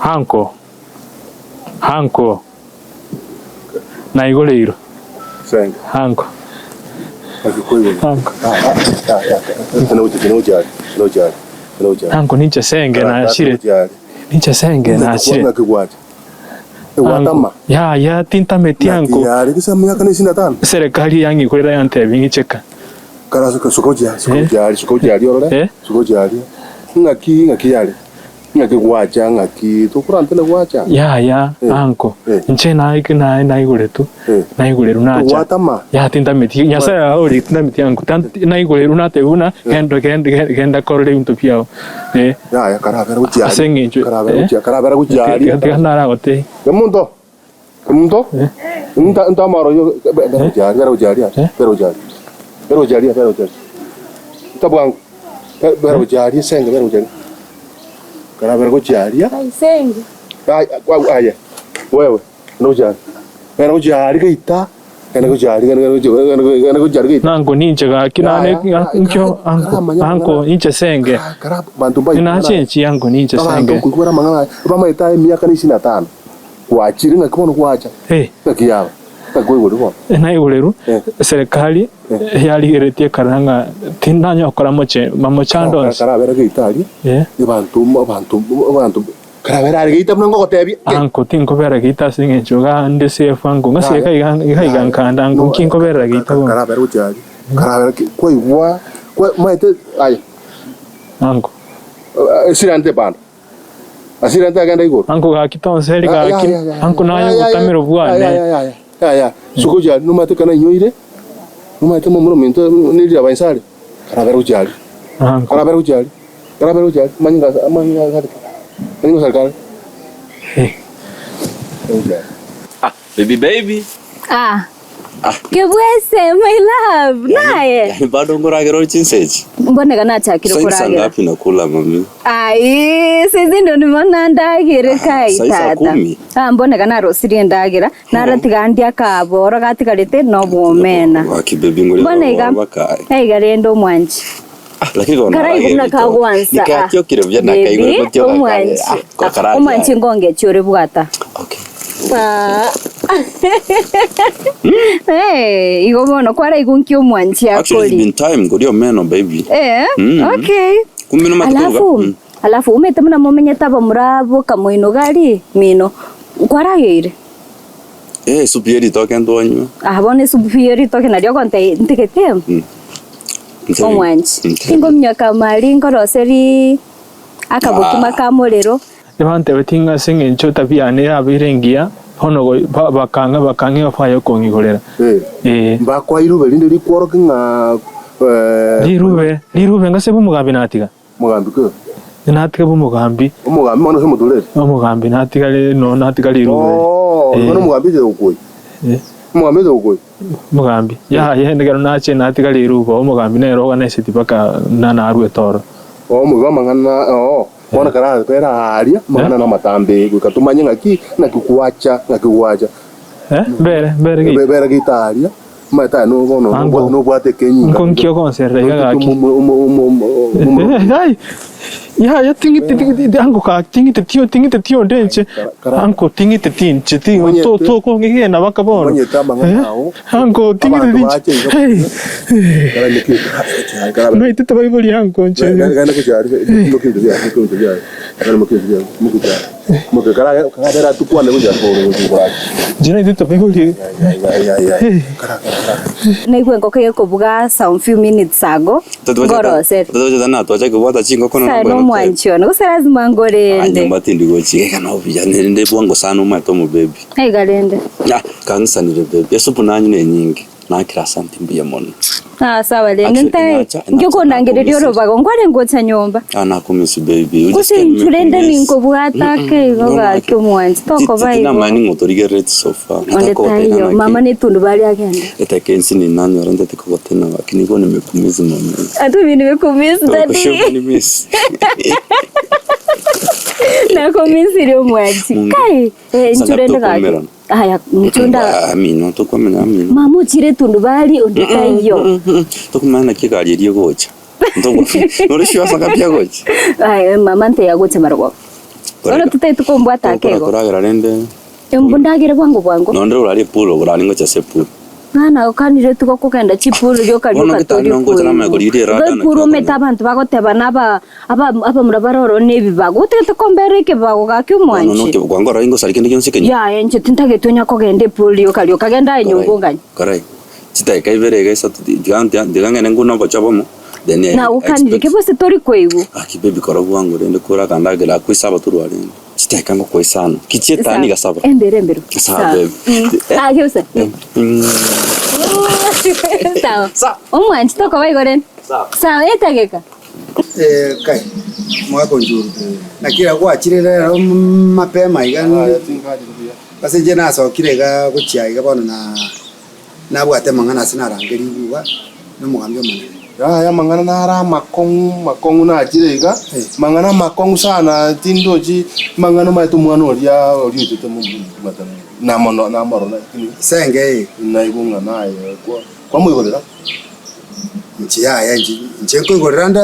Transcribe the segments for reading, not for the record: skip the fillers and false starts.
Uncle, uncle, naigoreirwe. Uncle, uncle. Uncle ninche senge nachire, ninche senge nachire. Uncle, yaya tintameti uncle. Serikali yang'ikorera yantebia ng'icheka. Eh? Ng'aki gwacha, ng'aki tokorantene gwacha? Yaya, anko, inche naike naye naigoretwe, naigorerwe nacha. Togwatama? Yaya tintameti, Nyasaye aore tintameti anko, tan- naigorerwe natebiwa buna genda genda genda korora ebinto biao. Eh, Yaya karabera gochia ase aria. eng'encho Karabera eh, gochia, karabera gochia tiga aria. tiga naragotebi. Kemunto, Kemunto, nta ntamaro oyo bera gochia aria, bera gochia aria, bera gochia aria. Bera gochia aria, bera gochia aria. Ntabwango. Bera gochia aria esenge, bera gochia aria. Karabera gochia aria. Ai, aye, wewe, genda gochia aria. Genda gochia aria geita, genda gochia aria, genda gochia, genda genda gochia aria geita. Nango ninche gaki nane nkio anko anko inche senge Abanto mbaikwana nachenchi anko ninche abanto senge nkoigwera amang'ana aya, bamaete aye emiaka na isini na tano, gwachire ng'aki bono gwacha, Eh. ng'aki yaba, ng'aki kwaigure bono. Naigurerwe Eh. serikali yarigeretie ekarora ng'a tindanya gokora moche mamochando onsi. Karabera geita aria, Eh. abanto abanto abanto karabera are geita buna ngogotebia, eh. Anko tinkobera geita ase eng'encho iga nde safe anko ng'a iga iga iga iga nkanda anko nki nkoberera geita bono. Karabera gochia aria, karabera ki kwaigwa kwa omanyete aye. Anko. Esirante bando. Asirante agenda igoro. Anko gaki tonseri gaki anko naye obotamero bwane. Yaya, suka ojari nomanyete ekero nainyoire, nomanyete momura ominto nerira bainse are, karabere gochia aria, Anko. karabere gochia aria, karabere gochia aria, manyinga asa amanyinga ase ki? Manyinga ase kare. Eh. Gochia aria. Ah, baby baby. Ah. Kebwese my love naye. Yaani bado nkoragera ore chinsa echi? Mbona iga nachakire Sai ni saa koragera. ngapi nakula mami? Ai, saizi ndio nibono ndagere kai Sai saa tata. kumi. Ah, mbona iga narosirie endagera, naratiga ndie akaboro gatigarete na obwomena. Gaki baby ngore Mbona iga baka. iga rende omwanchi. Ah, lakini kono Karaigu buna kagwansa. ah. Nikatiokire buya nakaigure Baby, gotioka kare. omwanchi. Ah, kokarari. Omwanchi ngongechi ore bwata. Okay. Ah. Eh, igo bono kwaraigwa nki omwanchi Actually it's akori. been time ngori omeno baby. Eh, Mm. okay. Kumbe no matuko Alafu, mm. alafu omanyete buna momenyete abamura aboka moino gari mino, kwarageire? Eh, supu ye ritoke ntwanywa. Ah, bono esupu ye ritoke nario ogontebia ntigete Mm. Ntebi- omwanchi. Ntebi. Tingominyoka mari nkoroserii akabokima Ah. ka morero. Nibantebetie ng'a ase engencho etabia yane yabeire engiya, bono goi- ba- bakang'a bakang'a egafaa y'okong'igorera. Eh, Ee. mbakoa rirube rinde rikworokia ng'a eh, Rirube, rirube ngase bw'omogambi natiga. Omogambi ki? Natiga bw'omogambi. Omogambi bono ase omotureti? Omogambi natiga ri- no natiga rirube. Oo, Ee. bono omogambi oche gokoyia. Eh. Omogambi oche gokoyia. Omogambi, yaya ekero nache natiga rirube, omogambi nere oganeseti mpaka na narwete oro. Oo, omoigwa amang'ana oo, bono karabere aaria, amang'ana namatambe goika tomanye ng'aki, ng'aki gwacha, ng'aki gwacha. Eh, mbere, mbere geita. Bera geita aaria, omanyete aye no bono Ango. nobwate ekenyinga. Nko nki ogonserera iga gaki? Ai, yaya ting'iti ting'iti ango gaki ting'iti tio ting'iti tio onde inche. Ango ting'iti ti inche ti Omanyete- to tokong'egena baka bono. Omanyete amang'ana ao. Ango ting'iti Abanto ti bache inche. iga. Hey. Noitete baibori ango inche. Inche naitete baibori. Naigwa engoko gekobuga some few minutes ago, ngorosere. Totwachete natwacha kobwata chingoko Gose aye nomwanchi one, gose lazima ngorende. Nyomba tindi gochia iga nobuya nende bwango sana omanyete omobebi. Iga rende. Ah, kang'isanire baby, esupu nanywa nenyinge. Nakire asante mbuya mono. Ah, sawa rende Actually, ntae nacha- inki nacha okondangereria nakumisi. orobago nkware ngocha nyomba. Ah, nakumisi baby. You Gose just inchu rende can make me miss. ninkobwata ake igo No, gaki naki- omwanchi tokoba igo. Tinamani ng'o torigerereti so far. Onde Nataka taiyo gotena mama naki. netundubari agende. Etaka ensi ninanyora ntete kogotena gaki nigo nimekumisi mami. Ata mimi nimekumiss daddy. Okushoka ni miss. Nakumisire omwanchi. Mungu. Kai, eh, inchu Sanga rende gaki. tokomerana. Aya, inchu nda Amino tokomenya amino. mama ochire etundubari onde taiyo. Tokomanya naki egari eria egocha. Nore sure ase ngapia gocha. Aye, mama nteya gocha marogoba. Bono totagete kombwata ake Tokora igo. koragera rende. Embu ndagere bwango bwango. Nonde orare epool orare ngocha ase epool. Ng'a nagokanire tiga okogenda chipool rioka Bono rioka ngetari tori nongocha namanya koigwa. korigia erada Igo naki epool omete okonyora. abanto bagoteba na aba aba abamura bare ororo na ebibago. Otagete kombera ekebago gaki Bono omwanchi. noke kwango orore ngosaria kende gionsi ekenyoro. Yaya inche tintageti onya kogenda epool rioka rioka genda aye nyomba Korai onganye. korai chidakika ibere iga isato tiga tiga ng'ende ngune obochie obomo then I Nagokanire expect ki gose tori koigwa? Gaki baby kora bwango rende kore akandagera akwo isabato rwarenge. Chidakika ngokoa isano, ki chietani iga saba. Embero embero. Sawa Sawa. babe. Mm. Ah, geusa. Sawa. Sawa. Omwanchi tokoba igo rende. Sawa. Sawa, etageka. Eh, kai mwaka onchuru naki ira gwachire rero mapema iga ase inche nasokire iga gochia iga bono na nabwate amang'ana ase narangerigwe iga na omogambi omonene. Yaya amang'ana naro amakong'u makong'u nachire iga, mang'ana amakong'u sana tindochi mang'ana omanyete omwana oria oria oitete namono namorora lakini Senge eye. naigwa ng'a naye kwa kwamoigorera. Inche yaya inche inche nkoigorera nde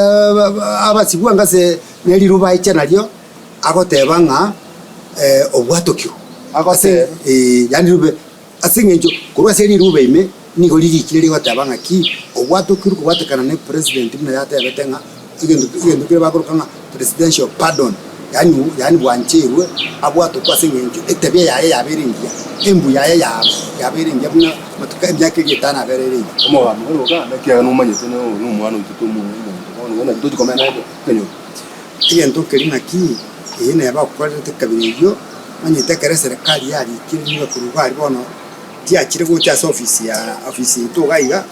abasibwa ngase ne riruba aiche nario, agoteba ng'a obwatokigwe. Agoteba. Ase yaani riruba Ase engencho korwa ase riruba ime nigo ririkire rigoteba ng'a ki obwatokirwe kobwatekana ne president buna yatebete ng'a egento egento keria bakoroka ng'a presidential pardon yaani yaani bwancheirwe abwatokwe ase engencho etabia yaye yabeire engiya, embu yaye ya yabeire engiya buna amatuko emiaka eria etano abere ere engiya. Omogambi oroka naki ekiagera nomanyete no nomwana oitete omonto bono naki tochi komenya naye ekenyoro. Egento keria naki eye neba okorerete kabere eyio. Omanyete ekero eserekari yarikire nigo korwa iga aria bono tiachire gocha ase ofisi ya ofisi yaito iga iga,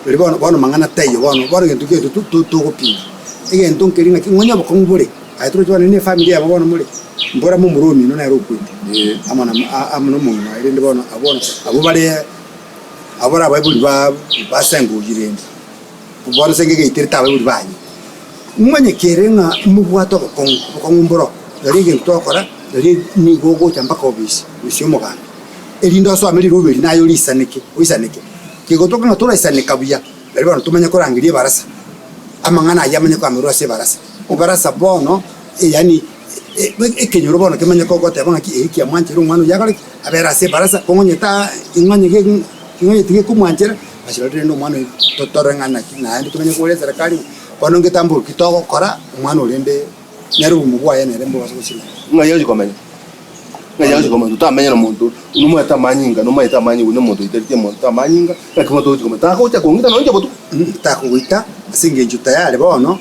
riria bono bono mang'ana taiyo bono, bono egento kiaito to to togopinga. Egento nkeri ng'aki ng'onye obokong'u bore, aye toroche bono ne efamiri yabo bono more, mbora momura omino nere okwete, amo na amo na omong'ina oye rende bono abwo bono abwo bare abwo bare abaibori ba basengoria rende, bono ase ngegeiterete abaibori baye. Momanye kere ng'a mobwate obokong'u, obokong'u mboro, rirorio egento togokora, rirorio nigo ogocha mpaka obisi, obisi y'omogambi, erinde osome riruba eri naye orisaneke, oisaneke. Kegotoka ng'a toraisaneka buya, rirorio bono tomanye korangeria ebarasa, amang'ana ayio amanye koamerwa ase ebarasa. Ebarasa bono, yaani ekenyoro bono kemanye kogoteba ng'aki eh kiamwancheire omwana oyio akore ki? Abere ase ebarasa, kong'onyete aa ing'onye ge king'onyeti gekomwanchera, ase rirorio rende omwana oyio totore ng'a naki naende tomanye kogora eserekari. Bono ngetambo ki togokora omwana orende nere obomo bwaye nere mbobasa gosira. Ng'ai agochia komenya? Ng'ai agochia komenya? Totamenya na monto nomaete amanyinga, nomaete amanyinga buna omonto oitereti omonto amanyinga, naki bono togochia komenya? Tagocha kong'ita nonye inche botuko. Takogoita ase engencho tayari bono,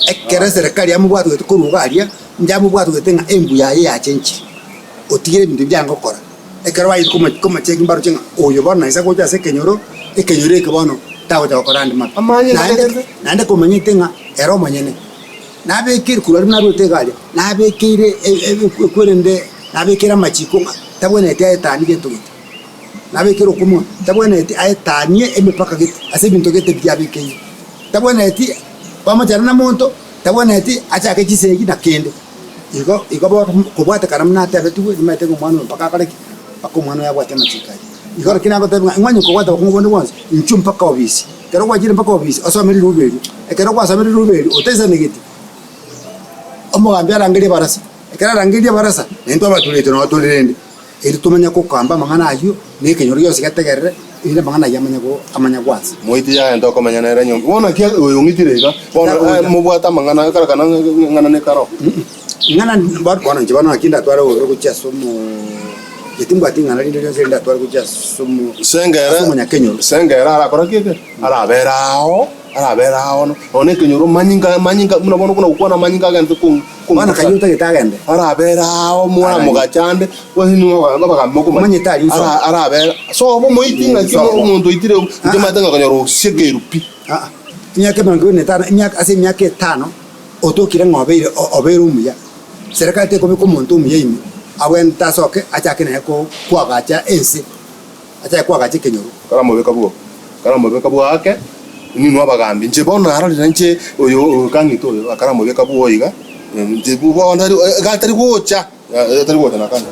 ekero eserekari yamobwatogete korwa iga aria, yamobwatogete ng'a embu yaye yachenchire, otigire ebinto ebi biange gokora. Ekero bayeire komocheki mbaroche ng'a oyo bono naisa gocha ase ekenyoro, ekenyoro eke bono tagocha gokora ande mabe. Naende naende komanyete ng'a ere omonyene nabekeire korwa aria naruete iga aria, nabekeire ekwerende nabekeire amachiko ng'a tabwenereti aetanie gento gete, nabekeire okomoa tabwenereti aetanie emepaka gete ase ebinto gete biria abekeire. Tabwenereti bamochane na monto, tabwenereti achake chisegi na kende. Igo igo bono kobwatekana buna atebetigwe, nimaete ng'a omwana oyo mpaka akore ki? Mpaka omwana oyo abwate amachiko aye. Igo naki nagotebia ng'a ing'o onye kobwata bokong'u bonde bwonsi, inchuo mpaka obisi. Ekero gwachire mpaka obisi, osome riruba erio. Ekero gwasomire riruba erio, otaisanegeti, omogambi arangerie ebarasa. Ekero arangerie ebarasa, naintwe abatureti noo tore rende. Erio tomanye gokamba amang'ana ayio, na ekenyoro gionsi getegerere, erinde amang'ana ayio amanye go amanye gwansa. Moiti yaye ntokomenya nere nyomba. Bono naki oyo ong'itire iga, bono Tagocha. mobwate amang'ana ekero kana ng'ana nekaro. Ing'ana bono bono inche bono naki ndatware obobe gochia ase omo inche timbwati ing'ana rinde rionsi erinde ndatware gochia ase omo ase Sengere, omonyakenyoro. sengere arakora ki eke? Arabere ao, arabere ao nonya ekenyoro manyinga manyinga buna bono buna gokwana amanyinga agente kong. Bono kayio otagete agende. Arabere ao moramogache ande, gose nigo abagambi mokomanya. Omanyete aria nsobo. Arabere sobo omoiti ng'aki Sobo. omonto oitire inche omanyete ng'a konyora osiekeirwe pi. Aa, emiaka emerongo ebere na etano, emiaka ase emiaka etano otokire ng'a obeire obeire omuya. Serikali tekobeka omonto omuya ime, abwenerete asoke achake naye ko koagacha ense, achake koagacha ekenyoro. Karamobeka bwoke, karamobeka bwoake, ninwe abagambi. Inche bono narorire inche oyo oyo kang'ita oyo akaramobeka bwogo iga, inche bono tari iga tari gocha, tari gocha nakane.